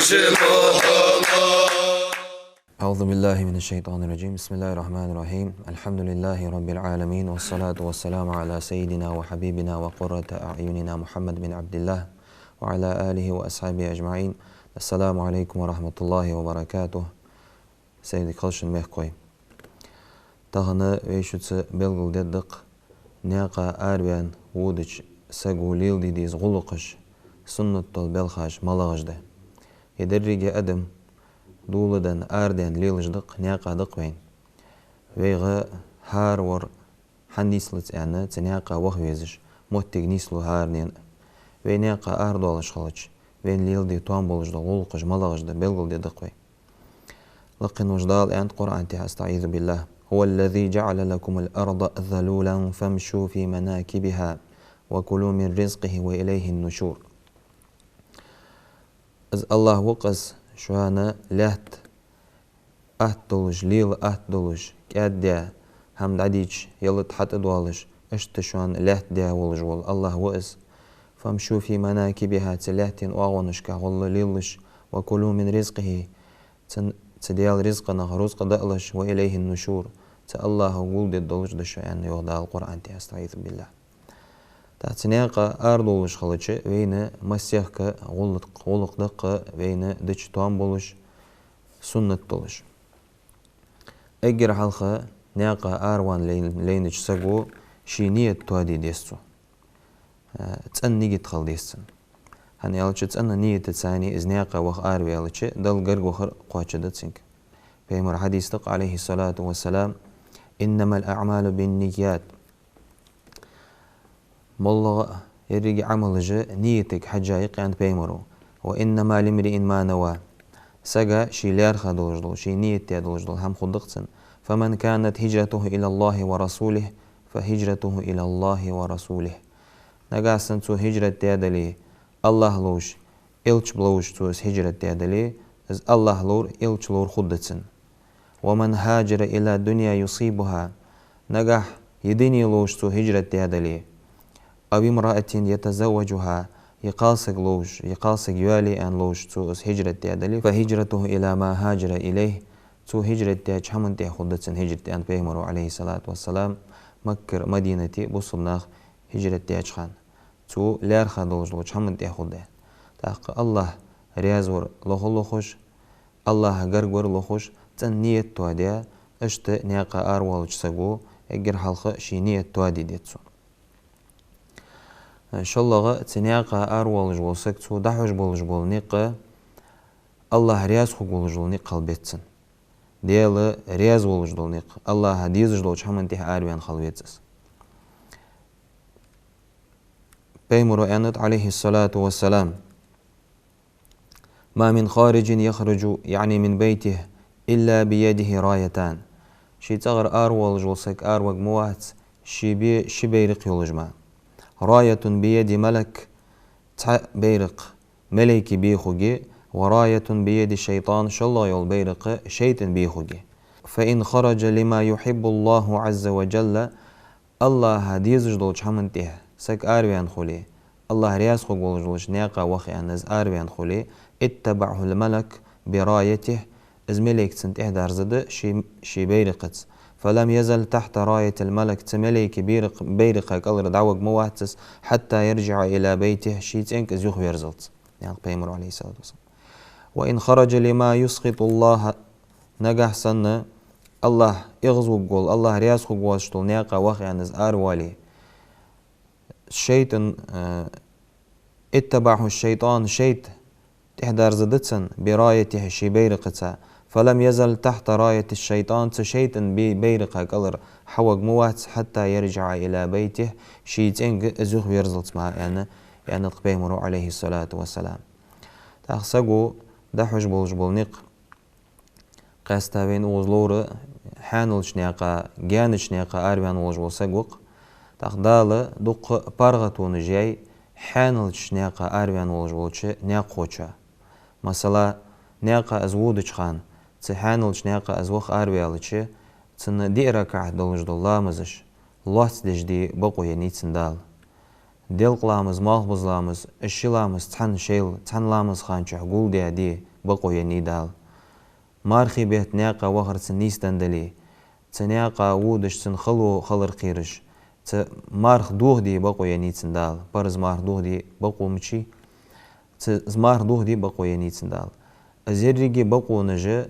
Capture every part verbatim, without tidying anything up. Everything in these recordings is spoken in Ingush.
أعوذ بالله من الشيطان الرجيم. بسم الله الرحمن الرحيم. الحمد لله رب العالمين، والصلاة والسلام على سيدنا وحبيبنا وقرة أعيننا محمد بن عبد الله وعلى آله وأصحابه أجمعين. السلام عليكم ورحمة الله وبركاته. Сайре дика хийла шун, мехкахой. Тахан вай шуца белгалдергда-кх наькъа араваьнна водача саго леладе деза гӀулакхаш, суннат дола белхаш малагӀаш да. Е деррига адам доладенна, арадаьнна лелаш да-кх, наькъа да-кх вайна. Вайга хӀара вар хӀана нийслац аьнна, цу наькъа ваха везаш, моттиг нийслу хӀаранена. Вай наькъа арадоалаш хилча, вайна леладе тоам болаш дола гӀулакхаш малагӀаш да, белгалдергда-кх вай. Лакхе волча Дала аьннад Къуръан тӀа: أستعيذ بالله. هو الذي جعل لكم الأرض ذلولا فامشوا في مناكبها وكلوا من رزقه وإليه النشور. Из АллахӀ ва-кх из, шоана лаьтта атта долаш, лела атта долаш, кӀаьда, хӀама дӀадийча, ялат хьатӀадоалаш, иштта шоана лаьтта даь волаш вола АллахӀ ва из. فامشوا في مناكبها, цу лаьттан оагӀонашка гӀолла лелалаш, وكلوا من رزقه, цун, цу Даьла ризкъах рузкъа даалаш, وإليه النشور, цу АллахӀа гулдергдолаш да шо, аьнна, йоах Дала Къуръан тӀа, أستعيذ بالله. ТӀаккха цу наькъа арадоалаш хилча, вайна массехк гӀулакх, гӀулакх да-кх вайна дича тоам болаш, суннат долаш. Эггара хьалха наькъа араваьнна лай-, лайнача саго ший ният тоаде деза цо. Э, цӀена нигат хила деза цун. ХӀана аьлча, цӀена нигатаца из наькъа ваха араваьлча, Далла гарга вахар кхоачаргда цунга. Пайхамара хьадис да-кх, عليه الصلاة والسلام: إنما الأعمال بالنيات. МоллагӀа а еррига Ӏамалаш ниятага хьежжа я-кх, аьннад Пайхамара. وإنما لامرئ ما نوى. Сага ший лаьрхӀа долаш дола, ший ният даь долаш дола хӀама хургда-кх цунна. فمن كانت هجرته إلى الله ورسوله فهجرته إلى الله ورسوله. Нагахьа санна цо хӀижрат даь дале, АллахӀ ловш, Элча ловш цо из хӀижрат даь дале, из АллахӀ ловр, Элча ловр хургда цунна. ومن هاجر إلى دنيا يصيبها, нагахьа е дуне ловш цо хӀижрат даь дале, أو امرأة يتزوجها, е кхалсаг ловш, е кхалсаг йоалае аьнна ловш цо из хӀижрат даь дале, فهجرته إلى ما هاجر إليه, цо хӀижрат даьча хӀаман тӀа хургда цун хӀижрат, аьннад Пайхамара, عليه الصلاة والسلام, Маккара Мадинате бусалба нах хӀижрат даьча хана. Цо лаьрхӀа долаш долча хӀаман тӀа хургда. ТӀаккха АллахӀ раьза вар лоха лохаш, АллахӀа гарга вар лохаш, цӀена ният тоаде, иштта наькъа араваьлча саго эггара хьалха ший ният тоаде деза цо. ШоллагӀа, цу наькъа араваьлаш вола саг, цо дӀахьош болаш бола никъ АллахӀ раьза хургволаш вола никъ хила беза цун. Даьла раьза волаш дола никъ, АллахӀа дезаш долча хӀаман тӀа араваьнна хила веза из. Пайхамара аьннад, عليه الصلاة والسلام: ما من خارج يخرج، يعني من بيته، إلا بيده رايتان. Ший цӀагӀара араваьлаш вола саг араваргвац ший бе ши байракх йолаш мара. راية بيد ملك, цхьа байракх малайка бе хургья, وراية بيد الشيطان, шоллагӀа йола байракх шайтӀан бе хургья. فإن خرج لما يحب الله عز وجل, АллахӀа дезаш долча хӀаман тӀа саг араваьнна хуле, АллахӀ раьза хургволаш волча наькъа ваха аьнна из араваьнна хуле, اتبعه الملك برايته, из малайк цунна тӀехьадерзаргда ший, ший байракхаца. فلم يزل تحت راية الملك, цу малайка бийракх-, байракха кӀалара дӀаваргвац из, حتى يرجع إلى بيته, ший цӀенга из юхаверзалца, аьннад Пайхамара, عليه الصلاة والسلام. وإن خرج لما يسخط الله, нагахьа санна АллахӀ эгӀазваргвола, АллахӀ раьза хургвоацаш дола наькъа ваха аьнна из аравале, шайтӀан, э, اتبعه الشيطان, шайтӀа тӀехьадерзаргда цунна, برايته, ший байракхаца. فلم يزل تحت راية الشيطان, цу шайтӀан бий-, байракха кӀалара хьаваргвац, حتى يرجع إلى بيته, ший цӀенга из юхаверзалца мара, аьнна, аьннад-кх Пайхамара, عليه الصلاة والسلام. ТӀаккха саго дӀахьош болаш бола никъ, къаьстта вайна укхаза ловр хьаьналча наькъа, гаьнача наькъа араваьнна волаш вола саг ва-кх. ТӀаккха Дала дукха паргӀатонаш яьй хьаьналча наькъа араваьнна волаш волча наькъахочоа. Масала, наькъа из водача хана, цу хьаьналча наькъа из ваха араваьлча, цунна диъ ракаӀат долаш дола ламазаш лоацдеш де бокъо еннай цунна Дала. Делкъа ламаз, малхбуза ламаз, ши ламаз цхьан шоайла, цхьан ламаза хана чухь гулдаь де, бокъо еннай Дала. Мархий бетта наькъа вахар цунна нийсденна дале, цу наькъа водаш цунна хало хилар кхераш, цу марха дохаде бокъо еннай цунна Дала, парз марха дохаде бокъо мичай, цу марха дохаде бокъо еннай цунна Дала. Из еррига бокъонаш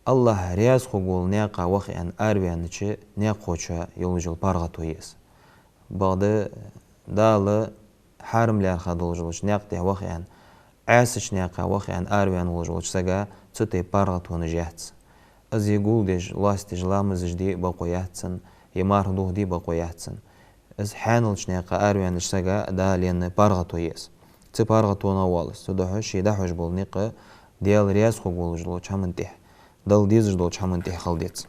Аллахӏ раьза хургвола наькъа ваха аьнна араваьннача наькъахочоа йолаш йола паргӏато я из. Бакъда Дала хьарам лаьрхӏа долаш долча наькъа тӏа ваха аьнна, Ӏаьсача наькъа ваха аьнна араваьнна волаш волча сага цу тайпа паргӏатонаш яц. Из е гулдеш, лоацдеш ламазаш де бокъо яц цунна, е марха дохаде бокъо яц цунна. Из хьаьналча наькъа араваьннача сага Дала енна паргӏато я из. Цу паргӏатонах воалаш, цудухьа ше дӏахьош бола никъ Даьла раьза хургволаш долча хӏаман тӏехьа, Далла дезаш долча хӏаман тӏехьа хила деза.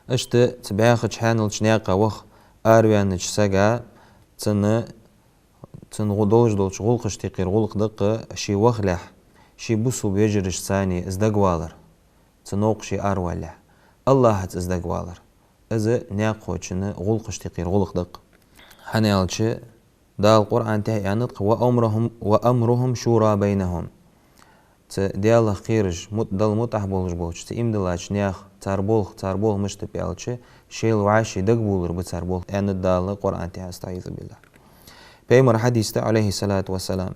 Иштта цу бӏаьхача хьаьналча наькъа ваха араваьннача сага цунна, цунна гӏу-, долаш долча гӏулакхашта юкъера гӏулакх да-кх, ше вахалехь, ший бусалба вежарашца цхьана из дагавалар, цу новкъа ше аравалалехь, Аллахӏаца из дагавалар. Из наькъахочун гӏулакхашта юкъера гӏулакх да-кх. Хӏана аьлча, Дала Къуръан тӏа аьннад-кх: «وأمرهم، وأمرهم شورى بينهم». Цу Даьлах кхераш, мут-, Далла мутӏахӏ болаш болча, цу иман диллача наьха, цар болх, цар болх мишта ба аьлча, шоайла вӏаший дагабувлар ба цар болх, аьннад Дала Къуръан тӏа, أستعيذ بالله. Пайхамара хьадис да, عليه الصلاة والسلام: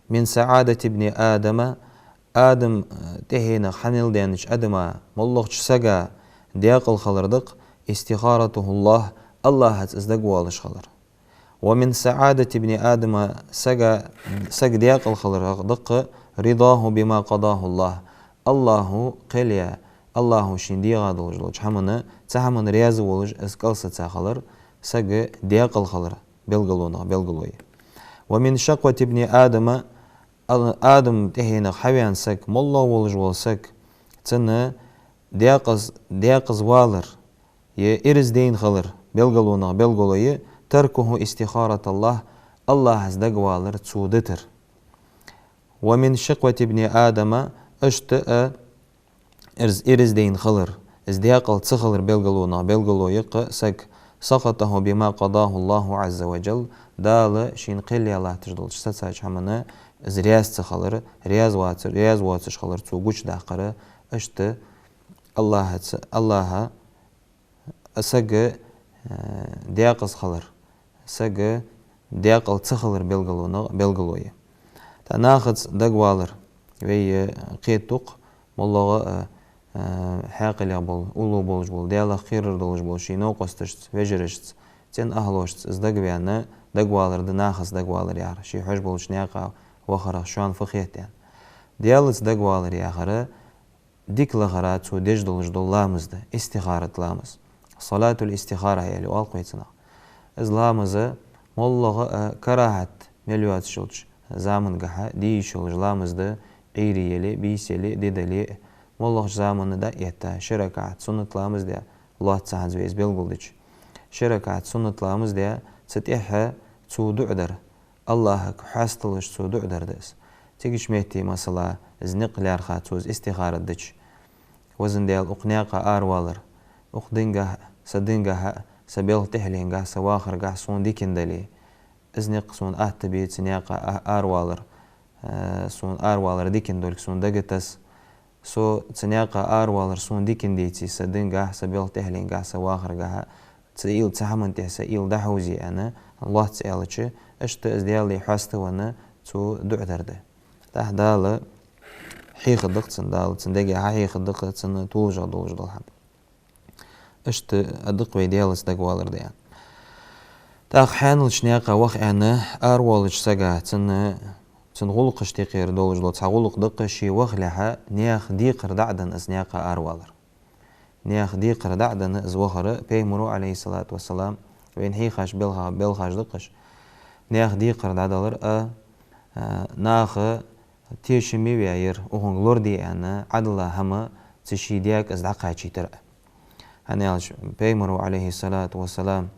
«من سعادة ابن آدم», Адам, э, тӏехьенах хьанал даьннача адама, моллагӏча сага даькъала хилар да-кх: «استخارته الله», Аллахӏаца из дагавоалаш хилар. «ومن سعادة ابن آدم», сага, сага даькъала хилар да-кх: «رضاه بما قضاه الله». Аллахӏо кхел яь, Аллахӏо шийна дегӏа долаш долча хӏамана, цу хӏамана раьза волаш, из кӏалсаца хилар, сага даькъала хилар белгалонах белгало я. «ومن شقوة ابن آدم», Ал-, Адам тӏехьенах хьаваьнна саг, моллагӏа волаш вола саг, цунна даькъаз-, даькъаза валар, е ираз дайна хилар белгалонах белгало я: «تركه استخارة الله», Аллахӏаца дагавалар цо дитар. «ومن شقوة ابن آدم», иштта а ираз-, ираз дайна хилар, из даькъала ца хилар белгалонах белгало я-кх саг: «سخطه بما قضاه الله عز وجل», Дала шийна кхел яь латташ долча сацача хӏамана из раьза ца хилар, раьза вац-, раьза воацаш хилар цо гучадаккхар, иштта Аллахӏаца, Аллахӏа сага, э, даькъаза хилар, сага даькъала ца хилар белгалонах белгало я. Та нахаца дагавалар вай, э, кхетаду-кх, моллагӏа, э, э, хьаькъале бола, уллув болаш бола, Даьлах кхерар долаш бола ший новкъосташца, вежарашца, цӏен ахӏлошца из дагаваьнна дагавалар да нахаца дагавалар яхар, ше хьож болча наькъа вахарах шоана фу хет аьнна. Даьлаца дагавалар яхар дика лахара цо деш долаш дола ламаз да, истихарат ламаз. Салатуль-истихара аьле оал-кх вай цунах. Из ламаз моллагӏа а карахӏат мел йоацаш йолча замангахьа де йиш йолаш ламаз да, Ӏуйре яле а, бийса яле а, ди дале а. Моллагӏча замана дӏа а этта, ши ракаӏат суннат ламаз даь, лоацца хӏанз вай из белгалдича. Ши ракаӏат суннат ламаз даь, цу тӏехьа цо дуӏа дар. Аллахӏага хьасталуш цо дуӏа дар да из. Цигача метте, масала, из никъ лаьрхӏа цо из истихарат дича: «Везан Даьла, укх наькъа аравалар, укх дингахьа, са дингахьа, са белха тӏехьленгахьа, са вахаргахьа сона диканна дале, из никъ сона атта бе, цу наькъа а-, аравалар, э, сона аравалар диканна долга сона дага таса. Со цу наькъа аравалар сона диканна деце, са дингахьа, са белха тӏехьленгахьа, са вахаргахьа, цу уйла, цу хӏаман тӏехьа са уйла дӏахьовзе», аьнна, лоацца аьлча, иштта из Даьлага хьаставенна цо дуӏа дар да. Тӏаккха Дала хьехаргда-кх цунна, Дала цун дега хьахьехаргда-кх цунна тоалашагӏа долаш дола хӏама. Иштта а да-кх вай Даьлаца дагавалар да аьнна. Тӏаккха хьаьналча наькъа ваха аьнна араволча сага, цунна, цун гӏулакхашта юкъера долаш дола цхьа гӏулакх да-кх, ше вахалехьа наьха декхар дӏа а денна из наькъа аравалар. Наьха декхар дӏа а денна из вахар, Пайхамара, عليه الصلاة والسلام, вайна хьийхача белха-, белхаш да-кх уж. Наьха декхар дӏадалар а, а, наха тешаме ваь яр, укхунга лораде аьнна, Ӏадала хӏама, цу ший даьга из дӏакхачийтар а. Хӏана аьлча, Пайхамара, عليه الصلاة والسلام,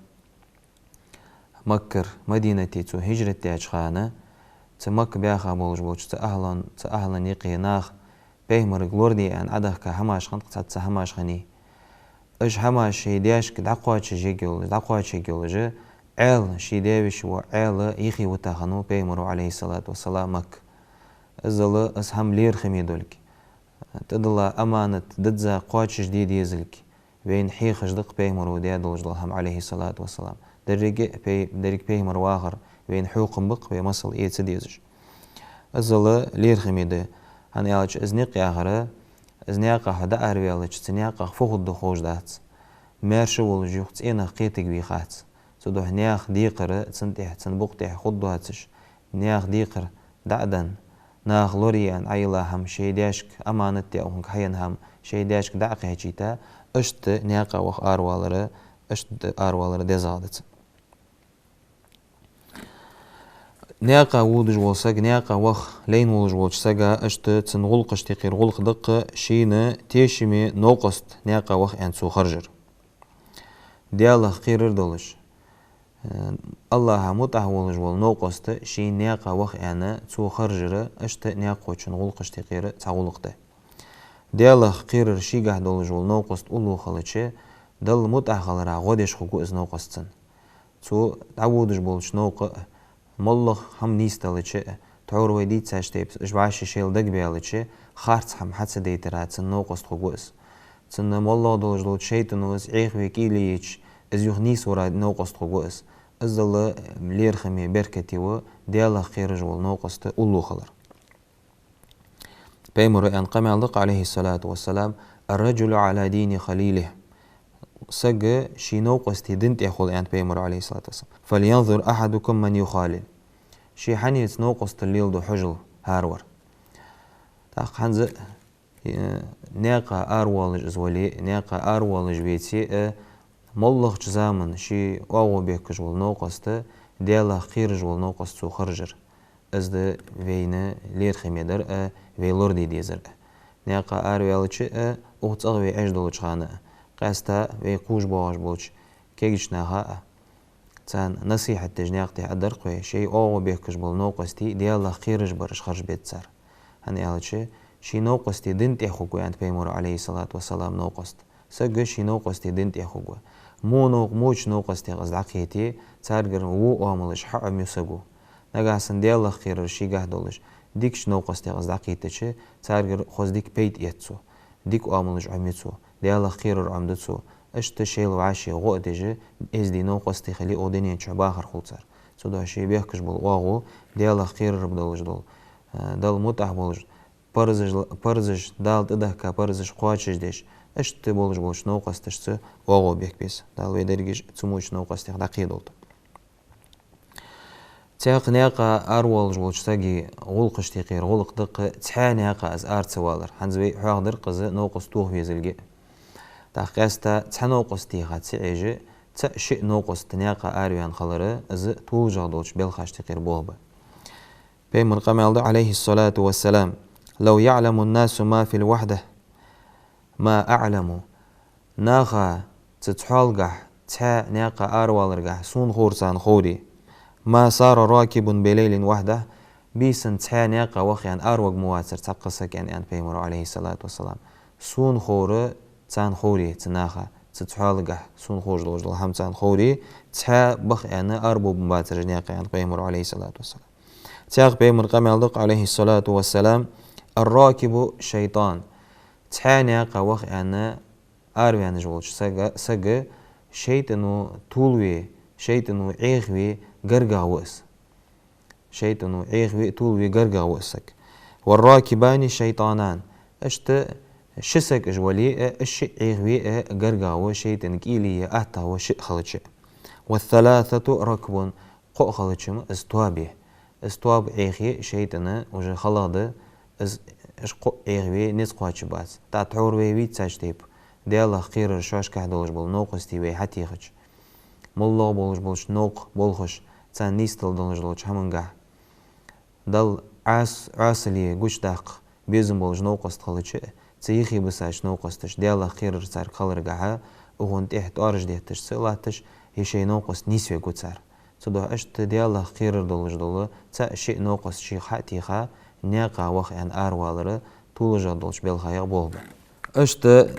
Маккара Мадинате цо хӏижрат даьча хана, цу Макка баьха болаш болча цу ахӏлан, цу ахӏлан юкъе наха Пайхамарга лораде аьнна Ӏодахка хӏамаш хиннад-кх, цхьацца хӏамаш хиннай. Уж хӏамаш ший даьшка дӏакхоачаш егга йолаш, дӏакхоачаш егга йолаш, Ӏаьла, ший даь-веший воӏ Ӏаьла юхе вита хиннав Пайхамара, عليه الصلاة والسلام, Макка. Иззал из хӀама лерхӀаме долга, тӀадилла аманат дизза кхоачашде дезалга, вайна хьехаш да-кх Пайхамаро даь долаш дола хӀама, Ӏалайхи ссалату вассалам. Деррига а пай-, деррига Пайхамар вахар вайна хьокхам ба-кх, вай масал эца дезаш. Иззал лерхӀаме да, хӀана аьлча из никъ яхар, из наькъа хьо дӀаараваьлча, цу наькъах фу хургда ховш дац. Маьрша волаш юха цӀенах кхетаргвий хац. Цудухьа наьха декхар цун тӀехьа, цун букъа тӀехьа хургдоацаш, наьха декхар дӀа а денна, наха лорае аьнна Ӏайилла хӀама, шоай даьшка аманат даь, укхунга хьаенна хӀама шоай даьшка дӀа а кхаьчийта, иштта наькъа ваха аравалар, иштта аравалар дезагӀа да цун. Наькъа водаш вола саг, наькъа ваха лайна волаш волча сага иштта цун гӀулакхашта юкъера гӀулакх да-кх, шийна тешаме новкъост наькъа ваха аьнна цо харжар. Даьлах кхерар долаш, э, АллахӀа мутӀахь волаш вола новкъост шийна наькъа ваха аьнна цо харжар, иштта наькъахочун гӀулакхашта юкъера цхьа гӀулакх да. Даьлах кхерар шийгахь долаш вола новкъост уллув хилча, Далла мутӀахь хилара гӀо деш хургва из новкъост цунна. Цо дӀаводаш болча новкъа а, моллагӀа хӀама нийсделча а, тхьовра вай дийцача тайпара уж вӀаший шоайла дагабаьлча, харц хӀама хьа ца дайтара цунна новкъост хургва из. Цунна моллагӀа долаш долча шайтӀано из Ӏехаве кӀийле йича, из юха нийсвара новкъост хургва из. Иззал лерхӀаме, беркате ва Даьлах кхераш вола новкъост уллув хилар. Пайхамаро аьнна къамаьл да-кх, Ӏалайхи ссалату вассалам: «الرجل على دين خليله». Саг ший новкъостий дина тӀа хул, аьннад Пайхамаро, Ӏалайхи ссалату вассалам. «فلينظر أحدكم من يخالل». Ше хьанца новкъостал леладу хьожал хӀаравар. ТӀаккха хӀанз, э, наькъа аравоалаш из вале, наькъа аравоалаш веце а, моллагӀча заман ший оагӀув бехкаш вола новкъост, Даьлах кхераш вола новкъост цо харжар. Из да вайна лерхӀаме дар а, вай лораде дезар а. Наькъа араваьлча а, укх цӀагӀа вай Ӏеш долча хана а, къаьстта вай кхувш боагӀаш болча кегийча наха а, царна насихьат деш наькъа тӀа а дар-кх вай, шоай оагӀув бехкаш бола новкъостий Даьлах кхераш бараш харжабе беза цар. ХӀана аьлча, ший новкъостий дина тӀа хургва, аьннад Пайхамаро, Ӏалайхи ссалату вассалам, новкъост. Саг ший новкъостий дина тӀа хургва. Во новкъ-, воча новкъостех из дӀакхете, царгара во оамалаш хьаӀомаю саго. Нагахьа санна Даьлах кхерар шийгахь долаш, дикача новкъостех из дӀакхийтача, царгара хоза дика пайда эц цо. Дика оамалаш Ӏомаю цо, Даьлах кхерар Ӏомаду цо. Иштта шоайла вӀаший гӀо а деш, эздий новкъостий хиле укх дунен чу бахар хул цар. Цудухьа ший бехкаш бола оагӀув Даьлах кхерарах долаш дола, э, Далла мутӀахь болаш, парзаш, парзаш, Дала тӀадехка парзаш кхоачашдеш, иштта болаш болча новкъосташца оагӀув бехке беза. Дала вай дерригаш цу воча новкъостех дӀакхедолда. Цхьаькха наькъа аравоалаш волча сага гӀулакхашта юкъера гӀулакх да-кх цхьа наькъа из ара ца валар. ХӀанз вай хьоахадир-кх из новкъост тоха везалга. ТӀаккха къаьстта цхьа новкъост теха ца Ӏеш, цаӀ-шиъ новкъост наькъа араваьнна хилар, из толашагӀа долча белхашта юкъера болх ба. Пайхамара къамаьл да, Ӏалайхи ссалату вассалам: «لو يعلم الناس ما في الوحدة ما أعلموا». Наха цу цхьоалагахь, цхьа наькъа араваларгахь сона ховр царна ховре, «ما سار راكب بليل وحده», бийсан цхьа наькъа ваха аьнна араварг ма вацар цхьаккха саг, аьнна, аьннад Пайхамаро, Ӏалайхи ссалату вассалам. Сона ховр царна ховре, цу наха, цу цхьоалагахь сона ховш долаш дола хӀама царна ховре, цхьа баха аьнна арабовргма бацар уж наькъа, аьннад Пайхамаро, Ӏалайхи ссалату вассалам. Цхьаькха Пайхамара къамаьл да-кх, Ӏалайхи ссалату вассалам: «الراكب شيطان». Цхьа наькъа ваха аьнна араваьнна волча сага, сага шайтӀано толаве, шайтӀано Ӏехаве гаргагӀа ва из. ШайтӀано Ӏехаве, толаве гаргагӀа ва из саг. «والراكبان شيطانان». Иштта ши саг уж вале а, уж шиъ Ӏехаве а гаргагӀа ва, шайтӀан кӀийле е аттагӀа ва шиъ хилча. «والثلاثة ركب». Кхоъ хилча-м из тоаба я. Из тоаба Ӏехе шайтӀана уже халагӀа да, из, уж кхоъ Ӏехаве низ кхоачаш бац. ТӀаккха тхьовра вай вийцача тайпара, Даьлах кхерар шоашкахь долаш бола новкъостий вай хьатехача, моллагӀа болаш болча новкъа болхаш, царна нийсдала долаш долча хӀамангахь, Далла Ӏас-, Ӏасале гучадаккха безам болаш новкъост хилча а, цу юхе бисача новкъосташа Даьлах кхерар царга хиларгахьа, укхунна тӀехьа тӀоараш детташ ца латташ, е шоай новкъост нийсвергва цар. Цудухьа иштта Даьлах кхерар долаш дола цаӀ-шиъ новкъост шийх хьа а теха, наькъа ваха аьнна аравалар толашагӀа долча белхаех болх ба. Иштта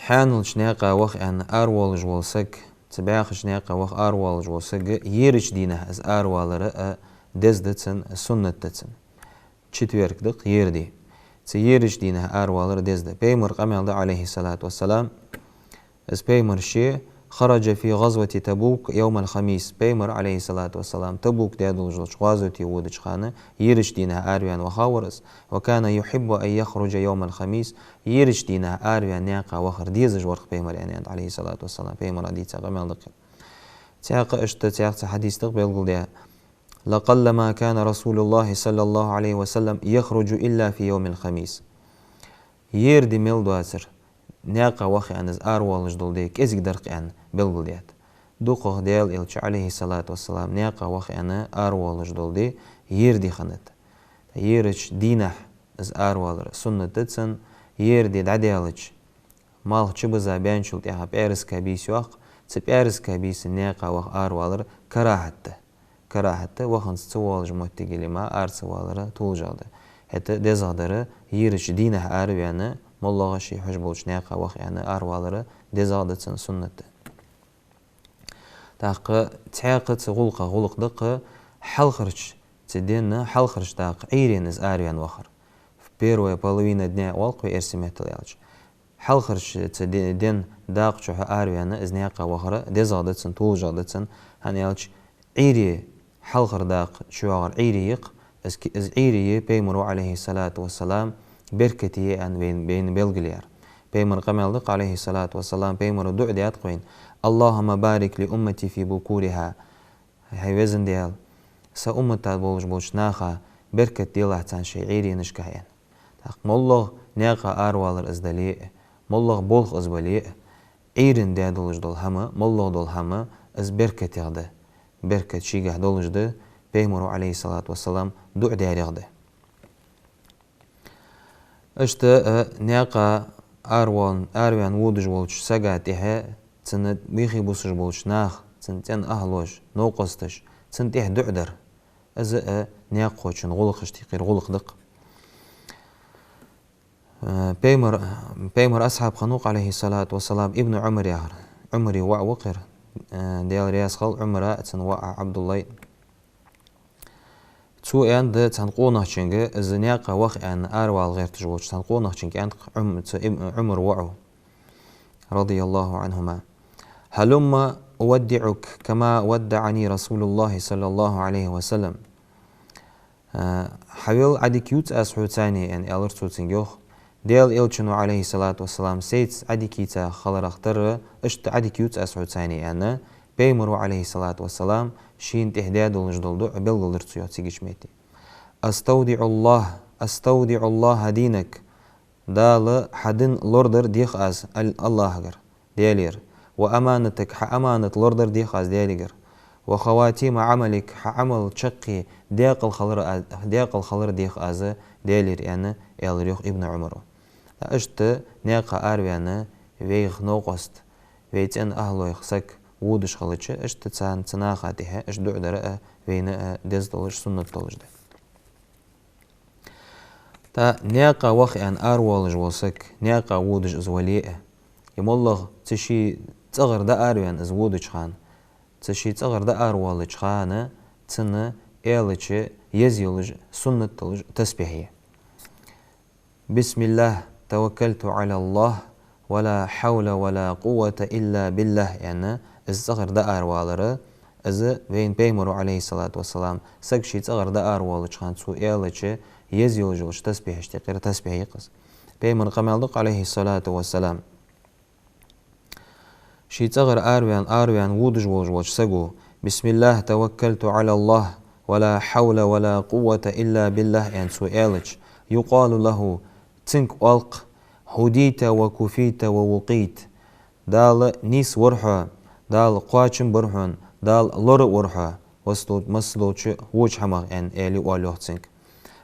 хьаьналча наькъа ваха аьнна аравоалаш вола саг, цу бӀаьхача наькъа ваха аравоалаш вола саг ерача дийнахьа из аравалар а деза да цун, суннат да цун. четверг да-кх, ер ди. Цу ерача дийнахьа аравалар деза да. Пайхамара къамаьл да, عليه الصلاة والسلام, из пайхамар ше: خرج في غزوة تبوك يوم الخميس. Пайхамар, عليه الصلاة والسلام, Табук яхаш долча гӀазоте водача хана ерача дийнахьа араваьнна вахавар из. وكان يحب أن يخرج يوم الخميس. Ерача дийнахьа араваьнна наькъа вахар дезаш вар-кх пайхамар, аьннад, عليه الصلاة والسلام. Пайхамара дийца къамаьл да-кх. Цхьаькха иштта, цхьаькха цхьа хьадис да-кх белгалдаь: لقلما كان رسول الله صلى الله عليه وسلم يخرج إلا في يوم الخميس. Ер ди мел доацар, наькъа ваха аьнна из аравоалаш дола ди кӀезига дар-кх аьнна белгалдаьд. ДукхагӀа Даьла Элча, عليه الصلاة والسلام, наькъа ваха аьнна аравоалаш дола ди ер ди хиннад. Ерача дийнахьа из аравалар суннат да цун, ер ди дӀадаьлча, малх чубиза баьнначул тӀехьагӀа пӀаьраска бийса йоаккх, цу пӀаьраска бийсан наькъа ваха аравалар карахьат да. Карахьат да, ваханца ца воалаш моттиг яле мара ара ца валар толашагӀа да. ХӀаьта дезагӀа дар ерача дийнахьа араваьнна, моллагӀа ше хьожаш болча наькъа ваха аьнна аравалар дезагӀа да цун, суннат да. ТӀаккха цхьаькха цу гӀулакхех гӀулакх да-кх хьалхарча, цу ден хьалхарча дакъа Ӏуйрийна из араваьнна вахар. Первая половина дня оал-кх вай эрсий меттала аьлча. Хьалхарча цу де-, ден дакъа чухьа араваьнна из наькъа вахар дезагӀа да цун, толашагӀа да цун, хӀана аьлча Ӏуйре, хьалхара дакъа чуйоагӀар Ӏуйре я-кх, из ки-, из Ӏуйре пайхамара, عليه الصلاة والسلام, беркате я аьнна вайна, вайна белгалъяьр. Пайхамара къамаьл да-кх, عليه الصلاة والسلام, пайхамара дуӀа даьд-кх вайна: اللهم بارك لأمتي في بكورها. ХӀай веза Даьла, са уммата болаш болча наха беркат делахь царна шоай Ӏуйренашка аьнна. ТӀаккха моллагӀа наькъа аравалар из дале а, моллагӀа болх из бале а, Ӏуйрийна даь долаш дола хӀама, моллагӀа дола хӀама, из беркатех да. Беркат шийгахь долаш да, пайхамара, عليه الصلاة والسلام, дуӀа даьрех да. Иштта, э, наькъа араваьн-, араваьнна водаш волча сага тӀехьа, цунна бийхе бусаш болча наха, цун цӀен ахӀлоша, новкъосташа, цун тӀехьа дуӀа дар. Из, э, наькъахочун гӀулакхашта юкъера гӀулакх да-кх. Э, пайхамар-, пайхамара асхьаб хиннав-кх, عليه الصلاة والسلام, Ибн Ӏумар яхар. Ӏумара воӀ ва-кх ер. Э, Даьла раьза хилва Ӏумара а, цун воӀа Ӏабдуллайх а. Цо аьннад цхьан къонахчунга, из наькъа ваха аьнна аравала гӀерташ волча цхьан къонахчунга аьннад-кх Ӏум-, цу Иб-, Ӏумара воӀо, رضي الله عنهما: هلم أودعك كما ودعني رسول الله صلى الله عليه وسلم. Э, хьавел, Ӏадика ювц аз хьоца, аьнна, аьлар цо цунга, йоах. Даьла Элчано, عليه الصلاة والسلام, сайца Ӏадика йийца хиларах тара, иштта Ӏадика ювц аз хьоца, аьнна, пайхамара, عليه الصلاة والسلام, шийна тӀехьа даь долаш дола дуӀа белгалдир цо, йоах, цигача метте. أستودع الله، أستودع الله دينك. Дала хьа ди лорадар дех аз Ал-, АллахӀагара, Даьлагара. وأمانتك, хьа аманат лорадар дех аз Даьлагара. وخواتيم عملك, хьа Ӏамал чаккхе даькъала хилар а-, даькъала хилар дех аз Даьлагара, аьнна, аьлар, йоах, Ибн Ӏумара. Иштта наькъа араваьнна вайх новкъост, вай цӀен ахӀлойх саг водаш хилча, иштта царна, цу наха тӀехьа иштта дуӀа дар а вайна а деза долаш, суннат долаш да. ТӀаккха наькъа ваха аьнна аравоалаш вола саг, наькъа водаш из вале а, е моллагӀа цу ший цӀагӀара дӀаараваьнна из водача хана, цу ший цӀагӀара дӀааравоалача хана цунна аьлча еза йолаш, суннат долаш тасбихь я. بسم الله توكلت على الله ولا حول ولا قوة إلا بالله, аьнна, из цӀагӀара дӀааравалар, из вайна пайхамара, عليه الصلاة والسلام, саг ший цӀагӀара дӀааравоалача хана цо аьлча еза йолаш йолча тасбихьашта юкъера тасбихь я-кх из. Пайхамара къамаьл да-кх, عليه الصلاة والسلام. Ший цӀагӀара араваьн-, араваьнна водаш волаш волча саго: بسم الله توكلت على الله ولا حول ولا قوة إلا بالله, аьнна, цо аьлча, يقال له, цунга оал-кх: هديت وكفيت ووقيت. Дала нийсвир хьо, Дала кхоачам бир хьона, Дала лоравир хьо, масса дол-, масса долча воча хӀамах, аьнна, аьле оал, йоах, цунга.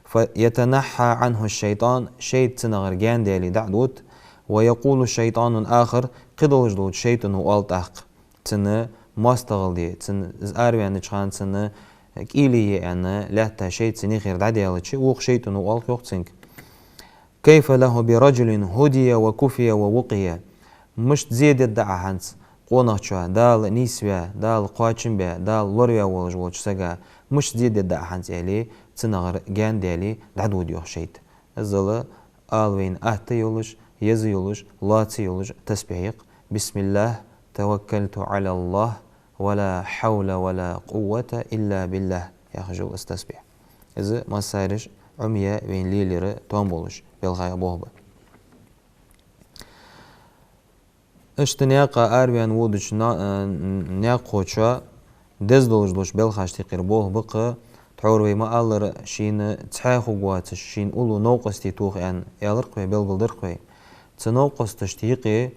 فيتنحى عنه الشيطان, шайтӀа цунагӀара гаьна даьле дӀа а дода, ويقول شيطان آخر, кхыдолаш долча шайтӀано оал тӀаккха, цунна моастагӀал де, цунна из араваьннача хана цунна кӀийле е аьнна, лаьтта шайтӀа цун юхера дӀадаьлча, вокха шайтӀано оал-кх, йоах, цунга: كيف له برجل هدي وكفي ووقي. Мишта зе дергда Ӏа хӀанз къонахчоа, Дала нийсваь, Дала кхоачамбаь, Дала лораваь волаш волча сага, мишта зе дергда Ӏа хӀанз, аьле, цунагара гаьна даьле, дӀадода йоах шайтӀа. Иззал ала вайна атта йолаш, еза йолаш, лоаца йолаш тасбихь я-кх: بسم الله توكلت على الله ولا حول ولا قوة إلا بالله яхаш йола из тасбихь. Из массараш Ӏомаяь вайна лелаяра тоам болаш белхаех болх ба. Иштта наькъа араваьнна водача на-, э, наькъахочоа деза долаш долча белхашта юкъера болх ба-кх, тхьовра вай ма аллара, шийна цхьаь хургвоацаш, шийна уллув новкъостий тоха аьнна, аьлар-кх вай, белгалдир-кх вай. Цу новкъосташта юкъе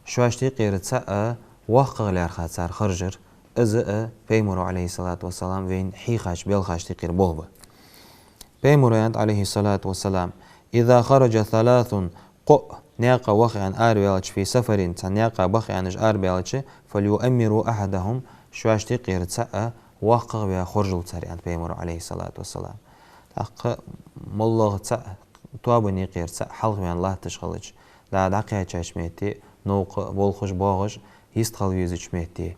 шоашта юкъера цаӀ воккхагӀа лаьрхӀа цар харжар, из а Пайхамара, عليه الصلاة والسلام, вайна хьийхача белхашта юкъера болх ба. Пайхамара аьннад, عليه الصلاة والسلام: إذا خرج ثلاث, кхоъ наькъа ваха аьнна араваьлча, في سفر, цхьан наькъа баха аьнна уж араваьлча, فليؤمروا أحدهم, шоашта юкъера цаӀ воккхагӀа ваь хоржалва цар, аьннад Пайхамара, عليه الصلاة والسلام. ТӀаккха моллагӀа цаӀ, тоабан юкъера цаӀ хьалхаваьнна латташ хилча, дӀа-, дӀакхаьчача метте, новкъа болхаш боагӀаш, йистхила везача метте,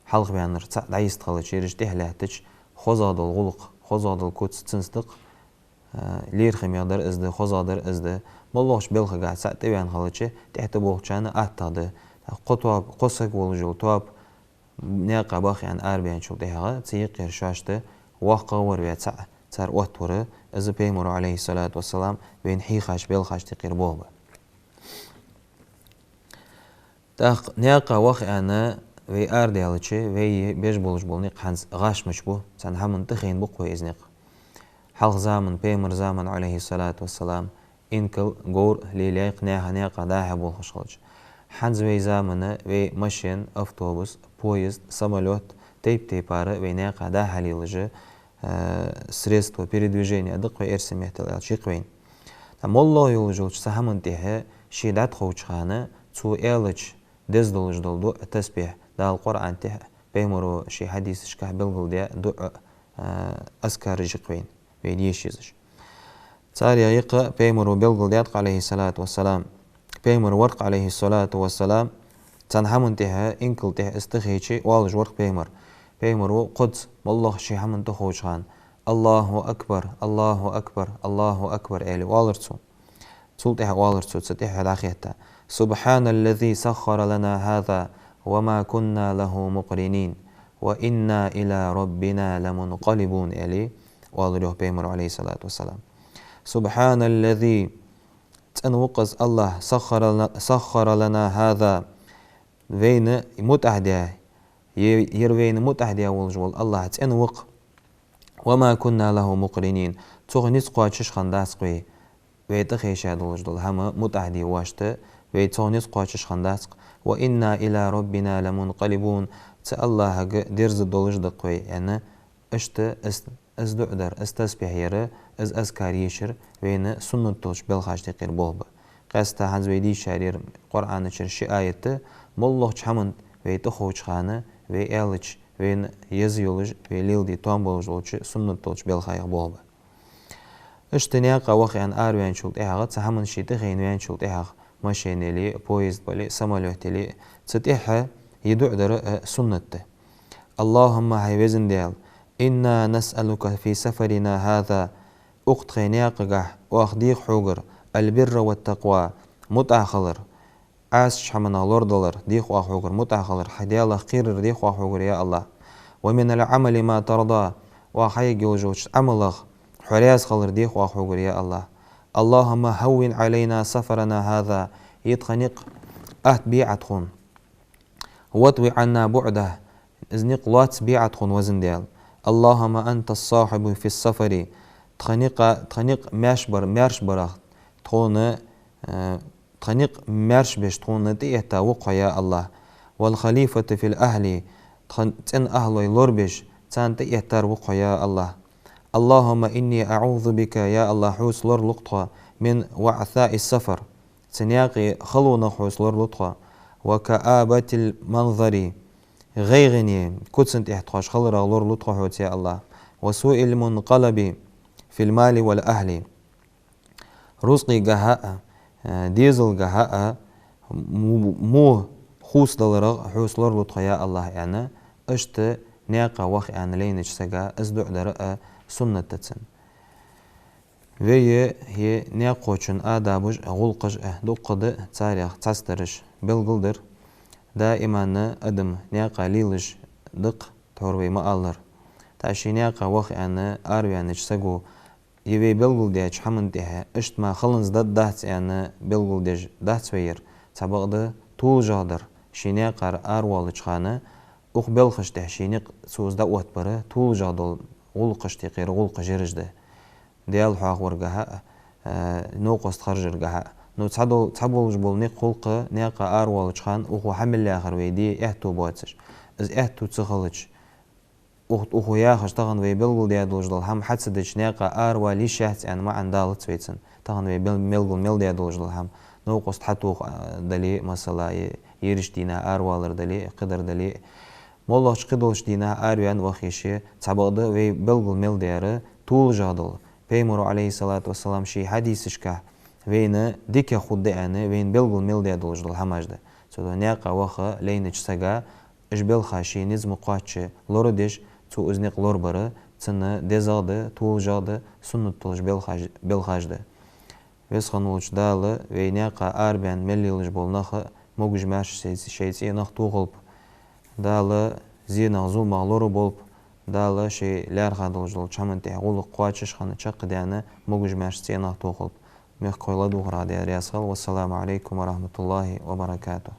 хьалхаваьннар цаӀ дӀайистхилча, ераш тӀехьа лаьттача, хозагӀа дола гӀулакх, хозагӀа дола куц цунца да-кх, а, лерхӀамегӀа дар из да, хозагӀа дар из да. МоллагӀча белхагахьа цаӀ тӀаваьнна хилча, тӀехьа тӀаболхачарна аттагӀа да. Кхо тоаба, кхо саг волаш йола тоаба наькъа баха аьнна арабаьнначул тӀехьагӀа, цу юкъера шоашта воккхагӀа вар ваь цаӀ цар оттавар, из Пайхамара, عليه الصلاة والسلام, вайна хьийхача белхашта юкъера болх ба. ТӀаккха наькъа ваха аьнна вай арадаьлча, вай беш болаш бола никъ хӀанз гӀаш мичабу, цхьан хӀаман тӀа хайна ба-кх вай из никъ. Хьалха заман, Пайхамара заман, عليه الصلاة والسلام, инкал, говр лелаяьй-кх наьха наькъа дӀа-хьа болхаш хилча. ХӀанз вай заман, вай машен, автобус, поезд, самолёт, тайп-тайпара вай наькъа дӀа-хьа лелаш, э, средство передвижения да-кх вай эрсий меттала аьлча, я-кх вайна. ТӀаккха моллагӀа йолаш йолча цу хӀаман тӀехьа ше дӀатӀаховча хана, цо аьлча деза долаш дола дуӀа, тасбихь, Дала Къуръан тӀа, Пайхамара ший хьадисашка белгалдаь дуӀа, а, азкараш я-кх вайна, вай деша езаш. Царех я-кх Пайхамара белгалдаьд-кх, عليه الصلاة والسلام. Пайхамар вар-кх, عليه الصلاة والسلام, цхьан хӀаман тӀехьа, инкал тӀехьа из тӀахайча, оалаш вар-кх Пайхамар. Пайхамара кхозза моллагӀа ший хӀаман тӀаховча хана: الله أكبر، الله أكبر، الله أكبر, аьле, оалар цо. Цул тӀехьа оалар цо, цу тӀехьа дӀахетта: سبحان الذي سخر لنا هذا وما كنا له مقرنين وإنا إلى ربنا لمنقلبون, аьле, оалар йоах Пайхамара, عليه الصلاة والسلام. سبحان الذي, цӀена ва-кх из АллахӀ, سخر لنا، سخر لنا هذا, вайна мутӀахьа даь, е-, ер вайна мутӀахьа даь волаш вола АллахӀ цӀена ва-кх. وما كنا له مقرنين. Цох низ кхоачаш хиннадац-кх вай, вай тӀахайша долаш дола хӀама мутӀахьа де воашта, вай цох низ кхоачаш хиннадац-кх. وإنا إلى ربنا لمنقلبون. Цу АллахӀага дерза долаш да-кх вай, аьнна, иштта из, из дуӀа дар, из тасбихь яр, из азкар ешар вайна суннат долча белхашта юкъера болх ба. Къаьстта хӀанз вай дийшар ер Къуръана чура ши аят, моллагӀча хӀаман вай тӀаховча хана, вай аьлча, вайна еза йолаш, вай леладе тоам болаш долча суннат долча белхаех болх ба. Иштта наькъа ваха аьнна араваьнначул тӀехьагӀа, цу хӀаман ше тӀахайна ваьнначул тӀехьагӀа, машен яле, поезд бале, самолёт яле, цу тӀехьа ер дуӀа дар а суннат да. اللهم, хӀай везан Даьла, إنا نسألك في سفرنا هذا, укх тхай наькъагахьа оаха дех хьогара, البر والتقوى, мутӀахьа хилар, Ӏаьсача хӀаманах лорадалар дех оаха хьогара, мутӀахьа хилар, хьай Даьлах кхерар дех оаха хьогара, я АллахӀ. ومن العمل ما ترضى, оаха хьаергйолаш йолча Ӏамалах хьо раьза хилар дех оаха хьогара, я АллахӀ. اللهم هون علينا سفرنا هذا, ер тха никъ атта бе Ӏа тхона. واطو عنا بعده, из никъ лоацабе Ӏа тхона, везан Даьла. اللهم أنت الصاحب في السفر, тха никъа, тха никъ маьрша бар-, маьрша барах тхона, э, тха никъ маьрша беш тхона тӀаэтта ва-кх хьо, я АллахӀ. والخليفة في الأهل, тха цӀен ахӀлой лорабеш, царна тӀаэттар ва-кх хьо, я АллахӀ. اللهم إني أعوذ بك, я АллахӀ, хьоца лоралу-кх тхо, من وعثاء السفر, цу наькъа халонах хьоца лоралу тхо, وكآبة المنظر, гӀайгӀане, куцан тӀехьа тхоаш хиларах лоралу тхо хьоца, я АллахӀ, وسوء المنقلب في المال والأهل, рузкъагахьа а, э, дезалгахьа а, м-, мо хувцадаларах хьоца лоралу тхо, я АллахӀ, аьнна, иштта наькъа ваха аьнна лайнача сага из дуӀа дар а суннат да цун. Вай е наькъа кхоачачун адабаш а, гӀулакхаш а дуккха да, царех цхьадараш белгалдар. Даиман адам наькъа лелаш да-кх, тхьовра вай ма аллара. ТӀаккха ший наькъа ваха аьнна араваьннача саго, е вай белгалдаьча хӀаман тӀехьа иштта мара хиланза даргдац аьнна белгалдеш дац вай ер. Цхьабакъда, тоалашагӀа дар ший наькъара аравоалача хана укх белхашта тӀехьа ший никъ цо из дӀаоттабар тоалашагӀа дола гӀулакхашта юкъера гӀулакхаш ераш да. Даьла хьоахаваргахьа а, э, новкъост харжаргахьа а. Ну, цхьадол-, цхьаболаш бола никъ хул-кх наькъа аравоалача хана укхо хьа мел яхар вай де аьттув боацаш. Из аьттув ца хилча, укх-, укхо яхаш тахан вай белгалдаь долаш дола хӀама хьа ца дича наькъа аравала йиш яц аьнна маӀан далац вай цун. Тахан вай бел-, белгал мел даь долаш дола хӀама, новкъост хьатоха, а, дале а, масала, е ерача дийнахьа аравалар дале а, кхыдар дале а, моллагӀча кхыдолча дийнахьа араваьнна ваха йиш я. Цхьабакъда, вай белгал мел даьр тоалашагӀа дола, Пайхамара, Ӏалайхи ссалату вассалам, ший хьадисашка вайна дикагӀа хургда аьнна вайна белгал мел даь долаш дола хӀамаш да. Цудухьа наькъа ваха лайнача сага уж белхаш ший низ ма кхоачча лорадеш, цо из никъ лорабар цунна дезагӀа да, тоалашагӀа да, суннат долаш белхаш, белхаш да. Веза хинна волча Дала вай наькъа арабаьнна мел лелаш бола нах а могаш-маьрша шоай, шоай цӀенах тохалба. Дала зенах, зуламах лораболба. Дала шоай лаьрхӀа долаш долча хӀаман тӀехьа гӀулакх кхоачаш хинна, чакхдаьнна, могаш-маьрша цӀенах тохалба. Мехкахой, ладувгӀарах Даьла раьза хилва. Вассаламу Ӏалайкум ва рахьматуллахӀи ва баракатухӀ.